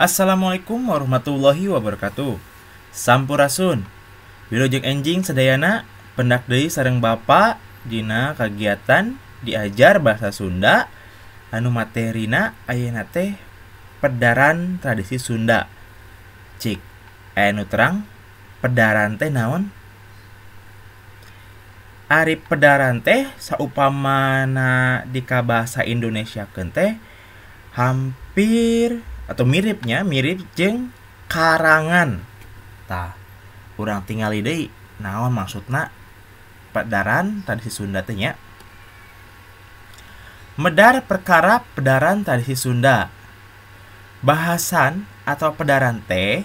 Assalamualaikum warahmatullahi wabarakatuh. Sampurasun. Wilujeng enjing sadayana, pendak deui sareng Bapak dina kagiatan diajar bahasa Sunda anu materina ayeuna teh pedaran tradisi Sunda. Cik, aya nu terang pedaran teh naon? Ari pedaran teh saupamana di bahasa Indonesiakeun teh hampir atau miripnya mirip jeung karangan. Tah, urang tingali deui naon maksudna pedaran tradisi Sunda teh nya. Medar perkara pedaran tradisi Sunda. Bahasan atau pedaran teh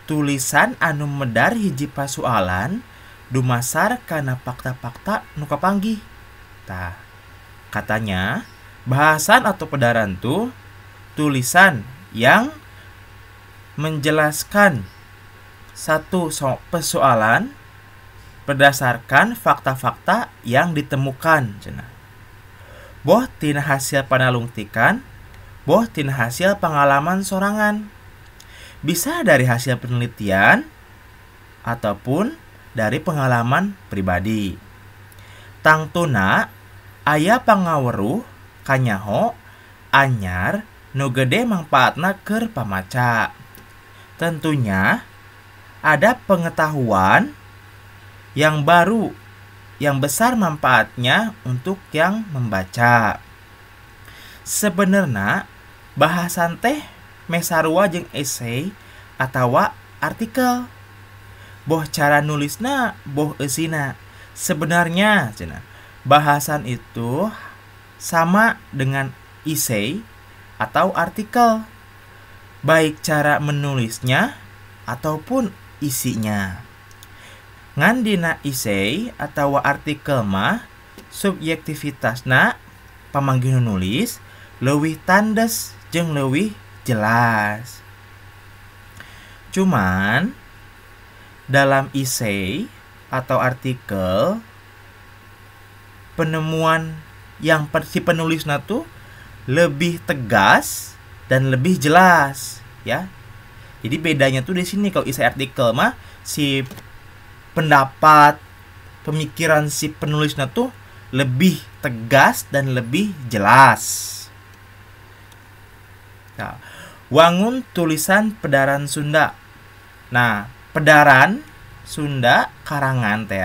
tulisan anu medar hiji pasualan dumasar kana fakta-fakta nu kapanggih. Tah, katanya bahasan atau pedaran tuh tulisan yang menjelaskan satu persoalan berdasarkan fakta-fakta yang ditemukan cenah. Boh tina hasil panalungtikan, boh tina hasil pengalaman sorangan. Bisa dari hasil penelitian ataupun dari pengalaman pribadi. Tangtuna aya pangaweruh kanyaho anyar nu gede mangpaatna keur pamaca. Tentunya ada pengetahuan yang baru yang besar manfaatnya untuk yang membaca. Sebenarnya bahasan teh meh sarua jeung esai atawa artikel. Boh cara nulisna, boh eusina. Sebenarnya cenah, bahasan itu sama dengan esai atau artikel, baik cara menulisnya ataupun isinya. Ngan dina esai atau artikel mah subjektivitasna pamanggih nu nulis leuwih tandes jeung leuwih jelas. Cuman dalam esai atau artikel penemuan yang si penulisna tuh lebih tegas dan lebih jelas ya. Jadi bedanya tuh di sini, kalau esai artikel mah si pendapat pemikiran si penulisnya tuh lebih tegas dan lebih jelas. Nah, wangun tulisan pedaran Sunda. Nah, pedaran Sunda karangan teh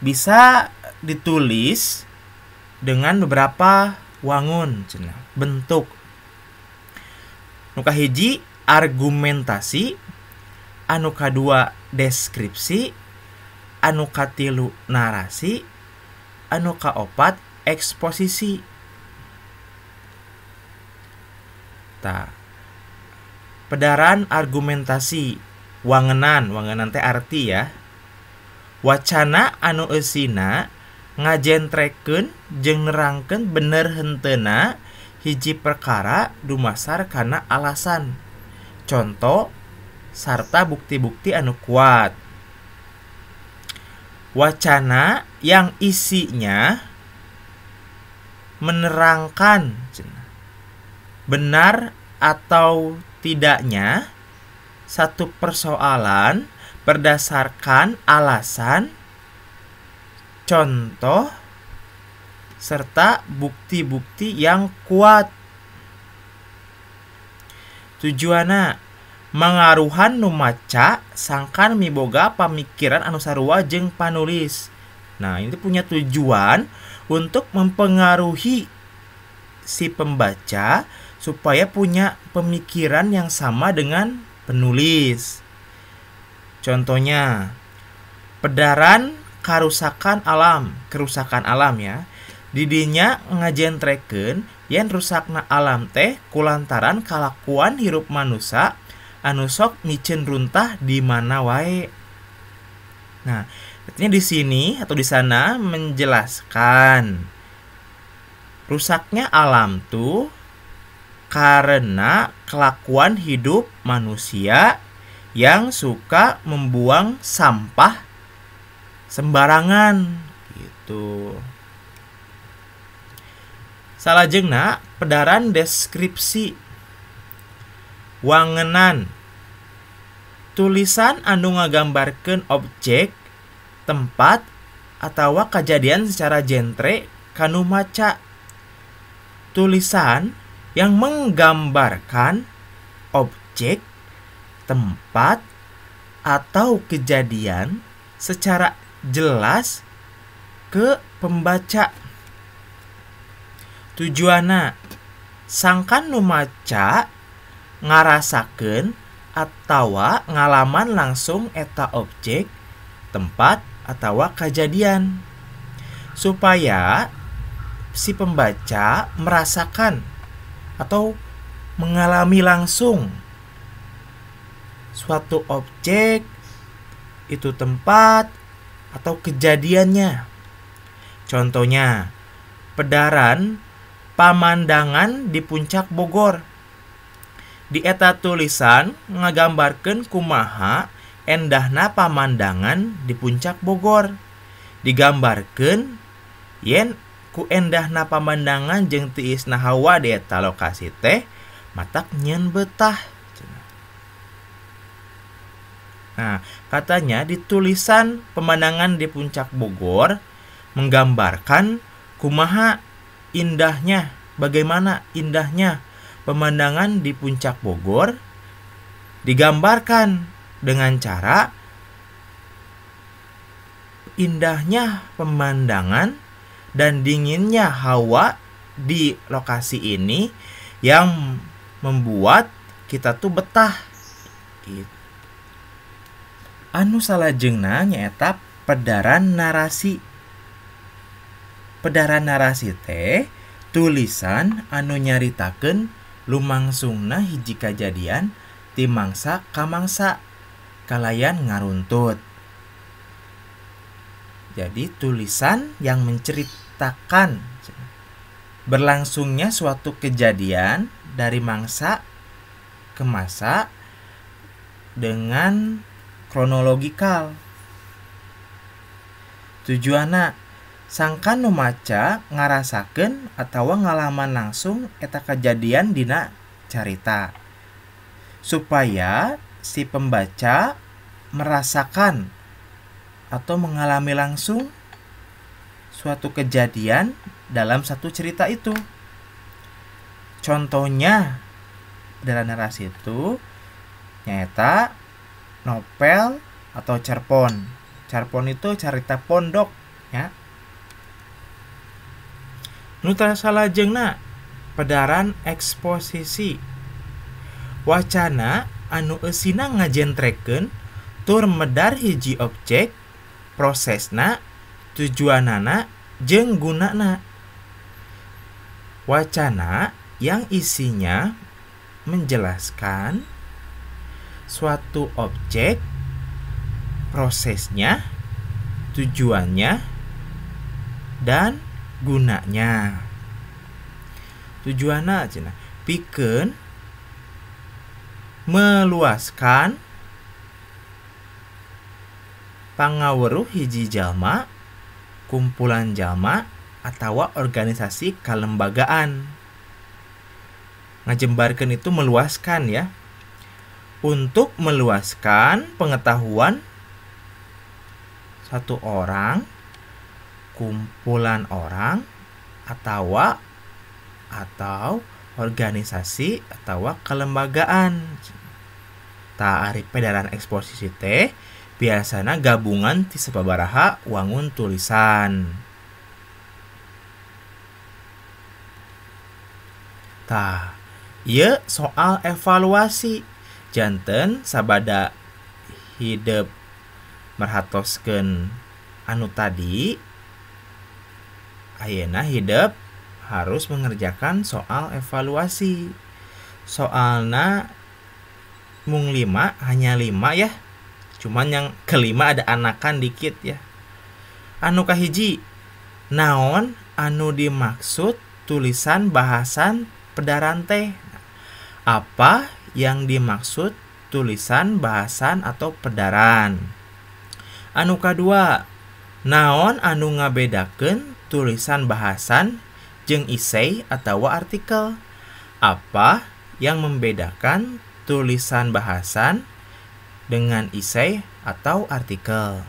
bisa ditulis dengan beberapa wangun cenah, bentuk. Nu kahiji argumentasi, anu kadua deskripsi, anu katilu narasi, anu kaopat eksposisi. Tah, pedaran argumentasi wangenan, wangenan teh arti ya. Wacana anu eusina ngajentrekeun jeung nerangkeun bener henteuna hiji perkara dumasar kana alasan, contoh sarta bukti-bukti anu kuat. Wacana yang isinya menerangkan benar atau tidaknya satu persoalan berdasarkan alasan, contoh, serta bukti-bukti yang kuat. Tujuanna mangaruhan nu maca sangkan miboga pamikiran anu sarua jeung panulis. Nah, ini punya tujuan untuk mempengaruhi si pembaca supaya punya pemikiran yang sama dengan penulis. Contohnya, pedaran karusakan alam, kerusakan alam ya. Didinya ngajentrekeun yen rusakna alam teh kulantaran kalakuan hirup manusa anu sok miceun runtah di mana wae. Nah, artinya di sini atau di sana menjelaskan rusaknya alam tuh karena kelakuan hidup manusia yang suka membuang sampah sembarangan gitu. Salajengna pedaran deskripsi. Wangenan tulisan anu ngagambarkeun objek, tempat, atawa kajadian secara jentre kanu maca. Tulisan yang menggambarkan objek, tempat, atau kejadian secara jelas ke pembaca. Tujuanna sangkan nu maca ngarasakeun atawa ngalaman langsung eta objek, tempat, atawa kejadian, supaya si pembaca merasakan atau mengalami langsung suatu objek, itu tempat, atau kejadiannya. Contohnya, pedaran pamandangan di puncak Bogor. Di eta tulisan ngagambarkeun kumaha endahna pamandangan di puncak Bogor. Digambarkeun yen ku endahna pamandangan jeung tiisna hawa di eta lokasi teh matak nyeun betah. Nah, katanya di tulisan pemandangan di puncak Bogor menggambarkan kumaha indahnya, bagaimana indahnya pemandangan di puncak Bogor digambarkan dengan cara indahnya pemandangan dan dinginnya hawa di lokasi ini yang membuat kita tuh betah gitu. Anu salajengna nyaeta pedaran narasi. Pedaran narasi teh tulisan anu nyaritakeun lumangsungna hiji kajadian ti mangsa ka mangsa kalayan ngaruntut. Jadi tulisan yang menceritakan berlangsungnya suatu kejadian dari mangsa ke masa dengan kronologikal. Tujuanna sangkan nu maca ngarasakeun atawa ngalaman langsung eta kejadian dina carita, supaya si pembaca merasakan atau mengalami langsung suatu kejadian dalam satu cerita itu. Contohnya dalam narasi itu nyaeta novel atau cerpon. Cerpon itu carita pondok ya. Nu salajengna pedaran eksposisi. Wacana anu eusina ngajentrekeun tur medar hiji objek, prosesna, tujuanana, jeung gunana. Wacana yang isinya menjelaskan suatu objek, prosesnya, tujuannya, dan gunanya. Tujuanna cenah pikeun meluaskan pangaweruh hiji jalma, kumpulan jalma, atawa organisasi kalembagaan. Ngajembarkeun itu meluaskan ya. Untuk meluaskan pengetahuan satu orang, kumpulan orang, atawa atau organisasi atawa kelembagaan. Tah ari pedaran eksposisi teh biasana gabungan ti sababaraha wangun tulisan. Tah, ieu soal evaluasi. Janten sabada hidep merhatoskeun anu tadi, ayeuna hidep harus mengerjakan soal evaluasi. Soalna mung 5, hanya 5 ya. Cuman yang kelima ada anakan dikit ya. Anu kahiji, naon anu dimaksud tulisan bahasan pedaran teh? Apa yang dimaksud tulisan bahasan atau pedaran? Anu kadua, naon anu ngabedakeun tulisan bahasan jeung isei atawa artikel? Apa yang membedakan tulisan bahasan dengan isai atau artikel?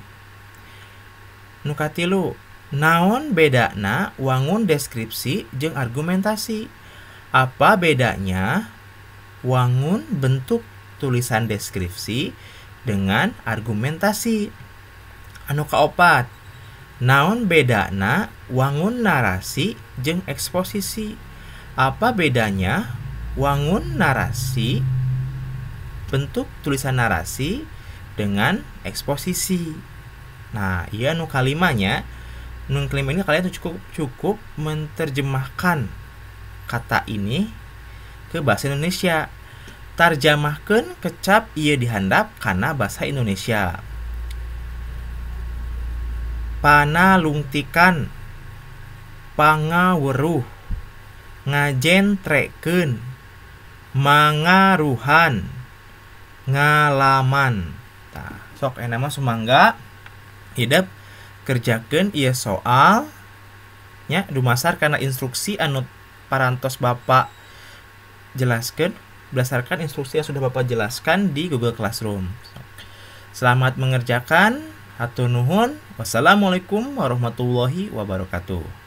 Nu katilu, naon bedana wangun deskripsi jeung argumentasi? Apa bedanya wangun bentuk tulisan deskripsi dengan argumentasi? Anu kaopat, naon bedana wangun narasi jeung eksposisi? Apa bedanya wangun narasi, bentuk tulisan narasi dengan eksposisi? Nah, iya nu kalimanya. Nu kelima ini kalian tuh cukup menerjemahkan kata ini ke bahasa Indonesia. Tarjamahkeun kecap ieu dihandap kana bahasa Indonesia. Panalungtikan, pangaweruh, ngajentrekeun, mangaruhan, ngalaman. Tah, sok enak mah sumangga hidep kerjakeun ieu soal nya dumasar kana instruksi anu parantos Bapak jelaskeun berdasarkan instruksi yang sudah Bapak jelaskan di Google Classroom. Selamat mengerjakan. Hatur nuhun. Wassalamualaikum warahmatullahi wabarakatuh.